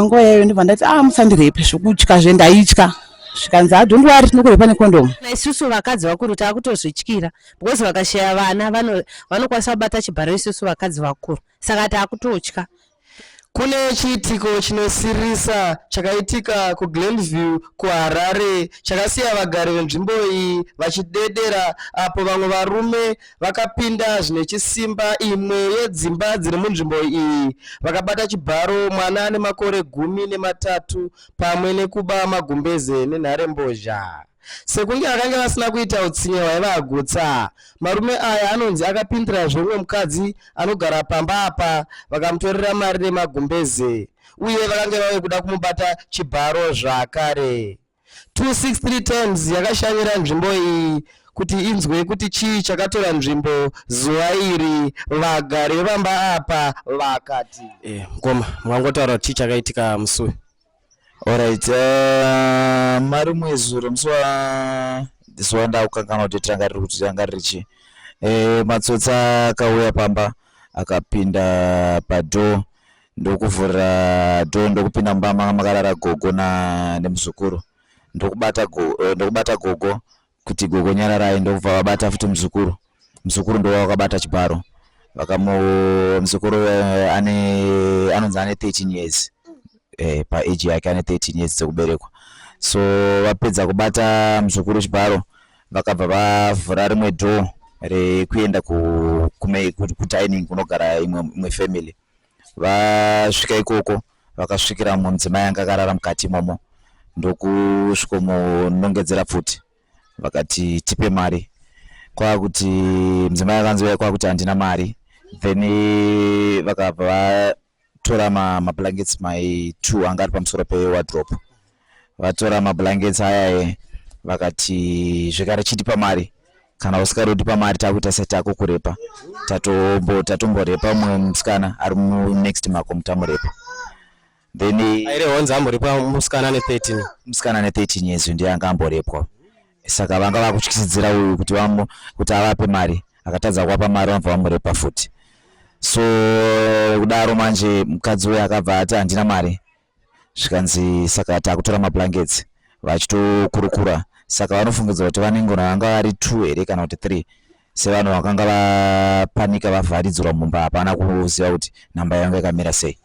Panguva iyoyo ndobva ndati, "A, musandirepe." Zvokutya zve ndaitya. Zvikanzi, "Ha, don't worry, tinokurepa nekondomu." Isusu vakadzi vakuru taakutozvityira because vakashaya vana vanokwanisa kubata chibharo, isusu vakadzi vakuru, saka taakutotya. Kune chiitiko chinosirisa chakaitika kuGlenview, kuHarare, chakasiya vagari venzvimbo iyi vachidedera apo vamwe varume vakapinda zvine chisimba imwe yedzimba dziri munzvimbo iyi, vakabata chibharo mwana ane makore 13 pamwe nekuba magumbeze nenharembozha. Sekunge vakanga vasina kuita utsinye hwaivagutsa, marume aya anonzi akapindirazve umwe mukadzi anogara pamba apa, vakamutorera mari nemagumbeze, uye vakanga vave kuda kumubata chibharo zvakare. 263 Times yakashanyira nzvimbo iyi kuti inzwe kuti chii chakatora nzvimbo zuva iri. Vagari vepamba apa vakati Ngoma, mungangotaura kuti chii chakaitika musi uyu? Alright, marimwe zuro, musi wa zuva ndakukanganwa kuti tanga riri kuti ranga riri chii, matsotsi akauya pamba, akapinda padoor, ndokuvhurira door, ndokupinda mumba manga makarara gogo nemuzukuru, ndokubata gogo kuti, "Gogo, nyararai." Ndokubva vabata futi muzukuru. Muzukuru ndo wakabata chibharo. Vakamu muzukuru ane anonzi ane 13 years, paage yake ane 13 years dzekuberekwa. So vapedza kubata muzukuru chibharo, vakabva vavhura rimwe door rekuenda kudining kunogara imwe family. Vasvika ikoko, vakasvikira mudzimai anga akarara mukati imomo, ndokusvikomunongedzera pfuti. Vakati, "Tipe mari." Kwakuti mudzimai akanzi uya kwakuti, "Handina mari." Then vakabva vatora mablankets mai two anga ari pamusoro pewardrobe. Vatora mablankets aya, vakati zvekare, "Chitipa mari. Kana usingadi kutipa mari, takuita setakukurepa. Tatomborepa mumwe musikana ari munext mako, mutamurepa." Then Airehonzi amborepwa musikana ane 13? Musikana ane 13 years ndiye anga amborepwa. Saka vanga vakutyisidzira uyu kuti avape mari. Akatadza kuvapa mari, vabva vamurepa futi. So kudaro manje mukadzi uyu akabva ati, "Handina mari." Zvikanzi, "Saka takutora mablankets." Vachitokurukura, saka vanofungidzira kuti vanenge vanga vari two here kana kuti three, sevanhu vakanga vapanika, vavharidzirwa mumba, hapana kuziva kuti namba yanga yakamira sei.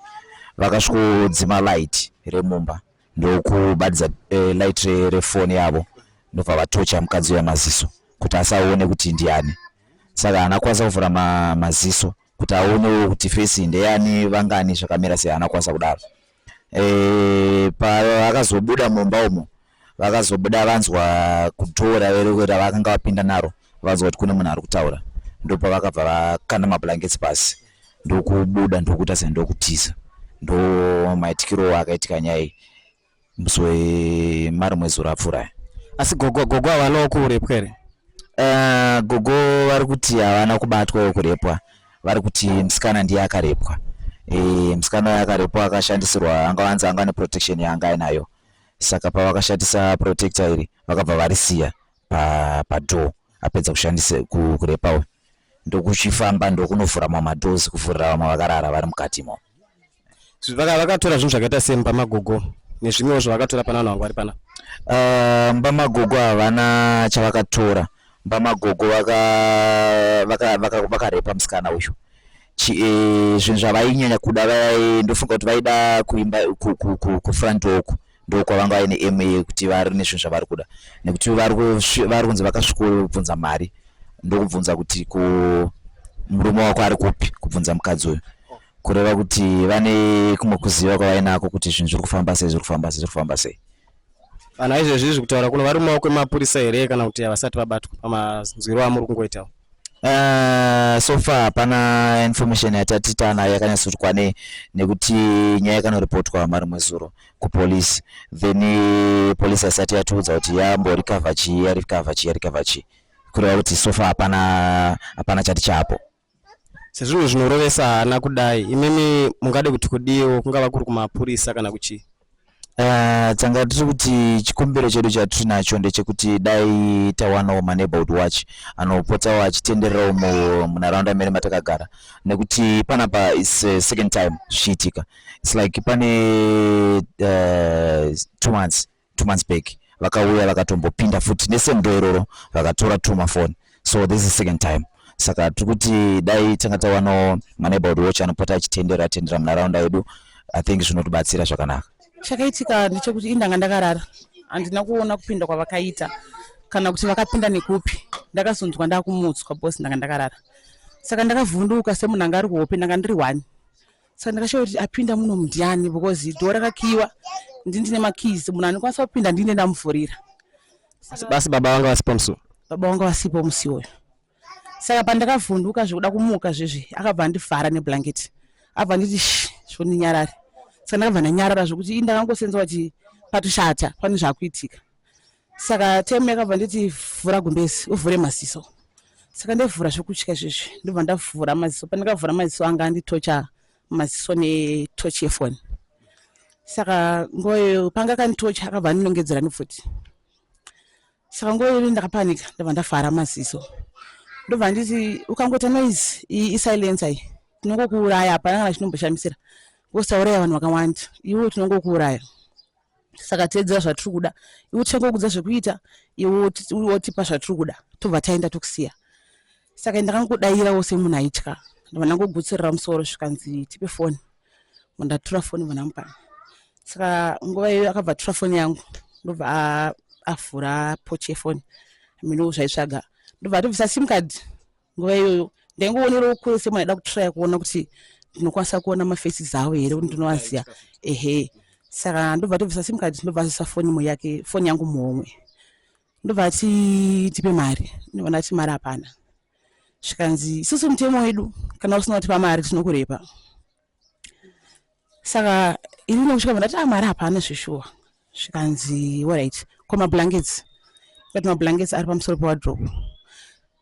Vakasvikodzima light remumba, ndokubatidza light refoni yavo, ndobva vatocha mukadzi uya maziso kuti asaone kuti ndiani. Saka haana kukwanisa kuvhura maziso kuti aonewo kuti face ndeyani, vangani, zvakamira sei. Haana kukwanisa kudaro. Pavakazobuda mumba umo, vakazobuda vanzwa kudoor ravakanga vapinda naro, vanzwa kuti kune munhu ari kutaura. Ndopavakabva vakanda mablankets pasi, ndokubuda, ndokuita sei, ndokutiza. Ndo maitikiro akaitika nyaya iyi musi wemarimwe zuva apfuura. Asi gogo havanawo kurepwa here? Gogo vari kuti havana kubatwawo kurepwa. Vari kuti musikana ndiye akarepwa. Musikana uyu akarepwa, akashandisirwa, anga vanzi anga neprotection yaanga ainayo. Saka pavakashandisa protector iri, vakabva varisiya padoor. Apedza kushandisa kurepa uyu, ndokuchifamba, ndokunovhura mamwe madoors, kuvhurira vamwe vakarara vari mukati imomo. Vakatora zvinhu zvakaita sei mumba magogo nezvimwewo zvavakatora pana vanhu vanga vari pana? Mumba magogo havana chavakatora. Mumba magogo vakarepa musikana uyu. Zvinhu zvavainyanya kuda, ndofunga kuti vaida kuimba kufront door uku. Ndokwavanga vaine aim yekuti vari nezvinhu zvavari kuda, nekuti vari kunzi vakasvikobvunza mari, ndokubvunza kuti, "Ku murume wako ari kupi?" Kubvunza mukadzi uyu, kureva kuti vane kumwe kuziva kwavainako kuti zvinhu zviri kufamba sei, zviri kufamba sei, zviri kufamba sei. Vanhu aizvezvi izvi kutaura kuno vari mumaoko emapurisa here, kana kuti havasati vabatwa pamanzwiro amuri kungoitawo? So far hapana information yatati tanayo yakanyatsoti kwanei, nekuti nyaya yakanoripotwa marimwe zuro kupolisi. Then polisi haisati yatiudza kuti yamborikavha chii, yarikavha chii, yarikavha chii. Kureva kuti so far hapana chati chapo. Sezvinhu zvinorovesa hana kudai, imimi mungade kuti kudiwo, kungava kuri kumapurisa kana kuchii? Tanga tiri kuti chikumbiro chedu chatinacho ndechekuti dai tawanawo maneighborhood watch anopotawo achitendererawo munharaunda mene matakagara, nekuti panapa is second time zvichiitika. It's like pane months, 2 months back vakauya vakatombopinda futi nesame door iroro, vakatora two mafoni. So this is second time. Saka tiri kuti dai tanga tawanawo maneighborhood watch anopota achitendera tendera munharaunda yedu. I think zvinotibatsira zvakanaka. Chakaitika ndechekuti indanga ndakarara, handina kuona kupinda kwavakaita kana kuti vakapinda nekupi. Ndakazonzwa ndakumutswa because ndanga ndakarara, saka ndakavhunduka semunhu anga ari kuhope. Ndanga ndiri one, saka ndakashaya kuti apinda muno ndiani, because door rakakiwa, ndine makeys. Munhu anokwanisa kupinda ndine ndamuvhurira. Basi baba vanga vasipo musi? Baba vanga vasipo musi iwoyo. Saka pandakavhunduka zvekuda kumuka zvezvi, akabva andivhara neblanket, abva nditi sh zvondinyarare. Saka ndakabva ndanyarara zvokuti ii ndakangosenza kuti patoshata, pane zvaakuitika. Saka time yakabva nditi, "Vhura gumbezi, uvhure maziso." Saka ndavhura zvekutya izvezvi, ndobva ndavhura maziso. Pandakavhura maziso, anga anditocha maziso netochi yefoni. Saka nguva iyoyo panga akanditocha, akabva andinongedzera nepfuti. Saka nguva iyoyo ndakapanika, ndobva ndavhara maziso, ndobva nditi, "Ukangoita noise iyi, isilencer iyi, tinongokuuraya. Hapana kana chinomboshamisira because tauraya vanhu vakawanda, iwe tinongokuuraya. Saka teedzera zvatiri kuda. Iwe tichangokuudza zvekuita, iwe wotipa zvatiri kuda, tobva taenda, tokusiya." Saka ndakangodayirawo semunhu aitya, ndobva ndangogutsurira musoro. Zvikanzi, "Tipe foni." Ndatora foni, bva ndamupa. Saka nguva iyoyo akabva atora foni yangu, ndobva avhura pochi yefoni mino zvaitsvaga, ndobva atobvisa SIM card. Nguva iyoyo ndaingoonerawo kure semunhu aida kutraya kuona kuti ndinokwanisa kuona mafaces avo here, kuti ndinovaziva. Ehe, saka ndobva atobvisa SIM card, ndobva aisa foni yake, foni yangu muhomwe, ndobva ati, "Tipe mari." Ndobva ndati, "Mari hapana." Zvikanzi, "Isusu mutemo wedu, kana usina kutipa mari tinokurepa." Saka ini nokusvika ndati, "Ah, mari hapana zveshuwa." Zvikanzi, "Alright, ko mablankets?" Kati, "Mablankets ari pamusoro pewardrobe."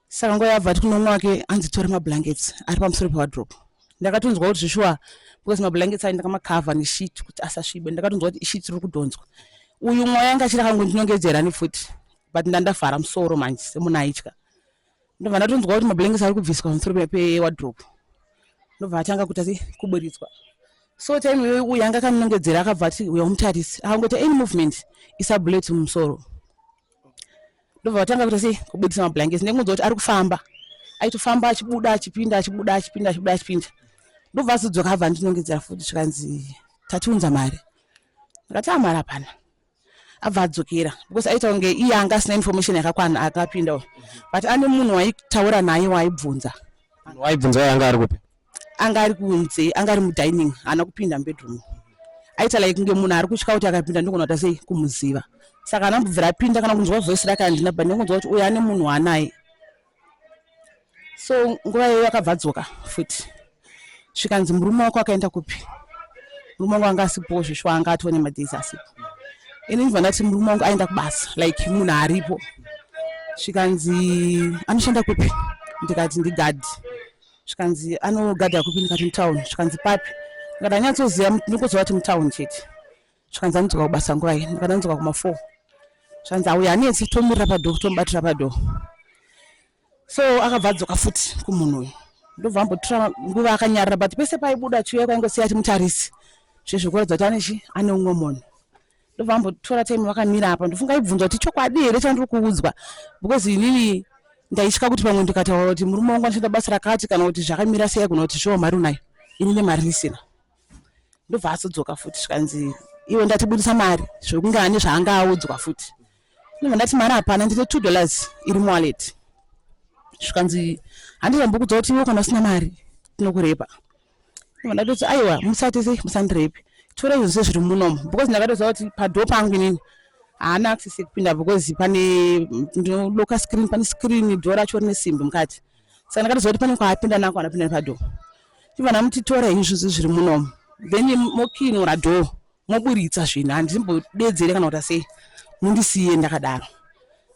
Saka nguva yabva ati kunomwe wake, anzi, "Tora mablankets ari pamusoro pewardrobe." Ndakatonzwa kuti zveshuwa, because mablankets ai ndakamakavha nesheet kuti asasvibe. Ndakatonzwa kuti isheet riri kudhonzwa. Uyu mwoyo anga achiri akangondinongedzera nefuti, but ndandavhara musoro manje semunhu aitya. Ndobva ndatonzwa kuti mablankets ari kubviswa pamusoro pewardrobe, ndobva atanga kuita sei, kuburitswa. So time iyoyo uyu anga akandinongedzera akabva ati, "Uya umutarisi, akangoita any movement, isa bullet mumusoro." Ndobva vatanga kuita sei, kubudisa mablankets. Ndingonzwa kuti ari kufamba, aitofamba achibuda achipinda, achibuda achipinda, achibuda achipinda. Ndobva azodzoka, abva andinongedzera futi. Zvikanzi, "Tatiunza mari." Ndakati, "Amari hapana." Abva adzokera because aita kunge iye anga asina information yakakwana akapinda uyu, but ane munhu waitaura naye, waaibvunza. Waibvunza uyo anga ari kupi? Anga ari kunze, anga ari mudining, haana kupinda mubedroom. Aita like kunge munhu ari kutya kuti akapinda ndogona kuita sei, kumuziva. Saka haana kubvira apinda kana kunzwa voice rake handina, but ndingonzwa kuti uyu ane munhu waanaye. So nguva iyoyo akabva adzoka futi. Zvikanzi, "Murume wako akaenda kupi?" Murume wangu anga asipo zvishwa, anga atone madays asipo. Ini ndibva ndati, "Murume wangu aenda kubasa," like munhu aripo. Zvikanzi, "Anoshanda kupi?" Ndikati, "Ndigadhi." Zvikanzi, "Anogadha kupi?" Ndikati, "Mutown." Zvikanzi, "Papi?" Ndikati, "Anyatsoziva, ndingoziva kuti mutown chete." Zvikanzi, "Anodzoka kubasa nguvai?" Ndikati, "Anodzoka kuma4." Zvanzi, "Auya hanetsi, tomirira padoor, tomubatira padoor." So akabva adzoka futi kumunhu uyu, ndobva ambotora nguva akanyarara, but pese paibuda achiuya kwaingosiya ati mutarisi zvezvo kuratidza kuti ane chi, ane umwe munhu. Ndobva ambotora time vakamira apa. Ndofunga aibvunza kuti chokwadi here chandiri kuudzwa, because inini ndaitya kuti pamwe ndikataura kuti murume wangu anoshanda basa rakati kana kuti zvakamira sei, agona kuti zvowo mari unayo, ini nemari ndisina. Ndobva azodzoka futi. Zvikanzi, "Iwe, ndatibudisa mari," zvokunge ane zvaanga audzwa futi. Ndobva ndati, "Mari hapana, ndine $2 iri muwallet." Zvikanzi, "Handizambokudza kuti iwe kana usina mari tinokurepa?" Ndobva ndatoti, "Aiwa, musati sei, musandirepi, torai zvose zviri munomu," because ndakatoziva kuti padoor pangu inini haana access yekupinda, because pane ndinoloka screen, pane screen, door racho rine simbi mukati. Saka ndakatoziva kuti pane kwaapinda nako, anapinda nepadoor. Chibva ndamuti, "Torai izvozvo zviri munomu, then mokinura door, moburitsa zvinhu. Handimbodedzere kana kuti sei, mundisiye ndakadaro."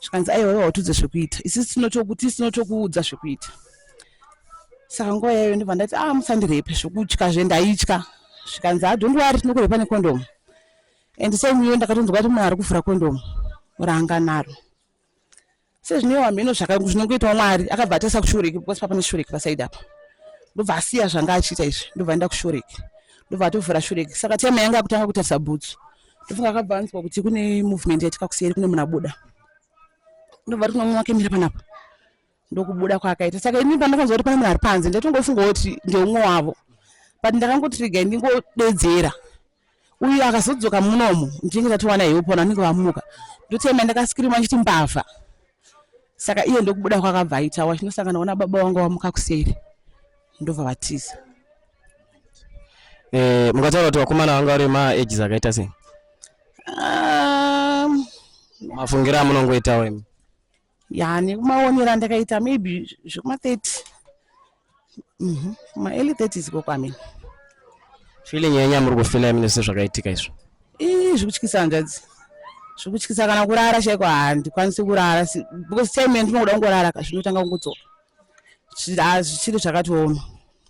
Zvikanzi, "Aiwa, iwa utudze zvekuita, isusu tinotokuti tinotokuudza zvekuita." Saka nguva iyoyo ndobva ndati, "A, musandirepe," zvokutya zvendaitya. Zvikanzi, "Ha, don't worry, tinokurepa nekondomu." And same iyoyo ndakatonzwa kuti munhu ari kuvhura kondomu ranga naro sezvinewa mhino zvinongoitawo Mwari. Akabva ataisa kushureki, because papa neshureki pasaidi apa. Ndobva asiya zvanga achiita izvi, ndobva aenda kushureki, ndobva atovhura shureki. Saka time yanga akutanga kutarisa bhutsu. Ndofunga akabva anzwa kuti kune movement yaitika kuseri, kune munhu abuda. Ndobva kuti mwana wake mira panapa, ndokubuda kwaakaita. Saka ini pandakanzwa kuti pane munhu ari panze, ndaitongofunga kuti ndeumwe wavo, but ndakangoti regai ndingodedzera. Uyu akazodzoka munomu, ndinenge tatowana help, vanhu vanenge vamuka. Ndotema ndakaskirima ndichiti mbavha. Saka iye ndokubuda kwakabva aita, wachinosangana ona baba vanga vamuka kuseri, ndobva vatiza. Mungataura kuti vakomana vanga vari maages akaita sei? Mafungiro amunongoitawo imi. Ya, nekumaonero andakaita, maybe zvekuma 30, kuma-early 30s ikoko, I mean. Feeling yenyu yamuri kufila imi nesezvakaitika izvo? Ii, zvikutyisa hanzvadzi, zvikutyisa. Kana kurara chaiko handikwanisi kurara because time yandinoda kungorara ka, zvinotanga kungodzoka. Zvichiri zvakatooma,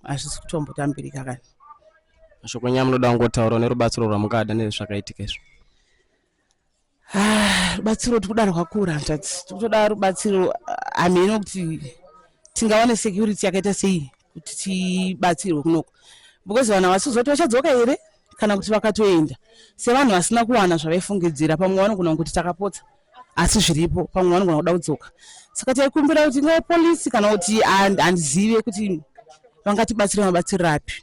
hazvisi kutombotambirika kana. Mashoko enyu amunoda kungotaura nerubatsiro rwamungada nezvakaitika izvo? Ah, rubatsiro tikuda rwakura hanzvadzi, tikutoda rubatsiro. Hameno kuti tingawane security yakaita sei kuti tibatsirwe kunoko, because vanhu havasi kuti vachadzoka here kana kuti vakatoenda. Sevanhu vasina kuwana zvavaifungidzira, pamwe vanogona kuti takapotsa asi zviripo, pamwe vanogona kuda kudzoka. Saka taikumbira kuti ingava polisi kana kuti handizive kuti vangatibatsira mabatsiro api,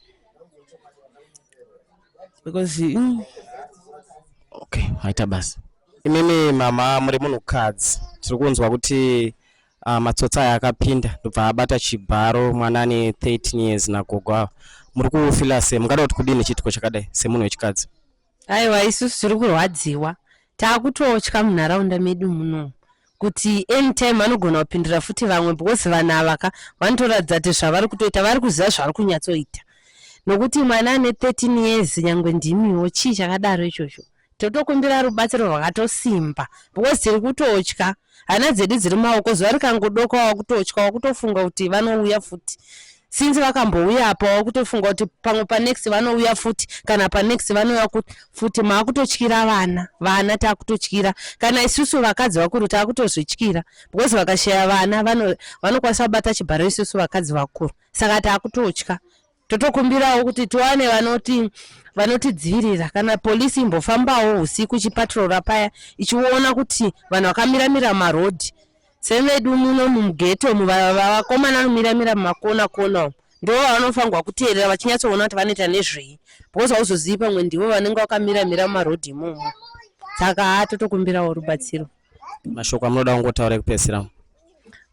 because Okay, maita basa. Imimi mama, muri munhukadzi, tiri kunzwa kuti matsotsi aya akapinda ndobva abata chibharo mwana ane 13 years nagogo ava. Muri kufila sei? Mungada kuti kudini chiitiko chakadai semunhu wechikadzi? Aiwa, isusu tiri kurwadziwa, taakutotya munharaunda medu munomu kuti anytime vanogona kupindura futi vamwe, because vanhu ava ka vanotoratidza kuti zvavari kutoita vari kuziva zvavari kunyatsoita, nokuti mwana ane 13 years, nyangwe ndimiwo, chii chakadaro ichocho? Totokumbira rubatsiro rwakatosimba because tiri kutotya, hana dzedu dziri maoko. Zuva rikangodoka wakutotya, wakutofunga kuti vanouya futi. Since vakambouya apa, wakutofunga kuti pamwe panext vanouya futi, kana panext vanouya futi. Maakutotyira vana, vana taakutotyira. Kana isusu vakadzi vakuru taakutozvityira because vakashaya vana vanokwanisa kubata chibharo, isusu vakadzi vakuru. Saka taakutotya, totokumbirawo kuti tiwane vanoti vanotidzivirira, kana polisi imbofambawo usiku ichipatrora paya, ichiona kuti vanhu vakamiramira marodhi sevedu muno mughetto umu, vakomana vanomiramira mumakona kona umu, ndo vanofanirwa kuteerera vachinyatsoona kuti vanoita nezvei, because hauzozivi pamwe ndivo vanenge vakamiramira mumarodhi imomo. Saka ha, totokumbirawo rubatsiro. Mashoko amunoda kungotaura ekupedzisira?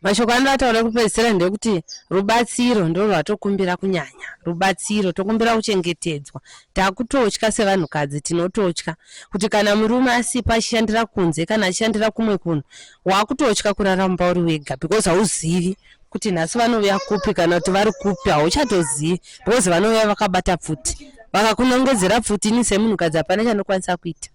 Mashoko anoda kutaura ekupedzisira ndekuti rubatsiro ndo rwatokumbira, kunyanya rubatsiro. Tokumbira kuchengetedzwa. Takutotya sevanhukadzi, tinototya kuti kana murume asipo achishandira kunze kana achishandira kumwe kunhu, wakutotya kurara mumba uri wega because hauzivi kuti nhasi vanouya kupi kana kuti vari kupi, hauchatozivi, because vanouya vakabata pfuti, vakakunongedzera pfuti. Ini semunhukadzi hapana chandokwanisa kuita.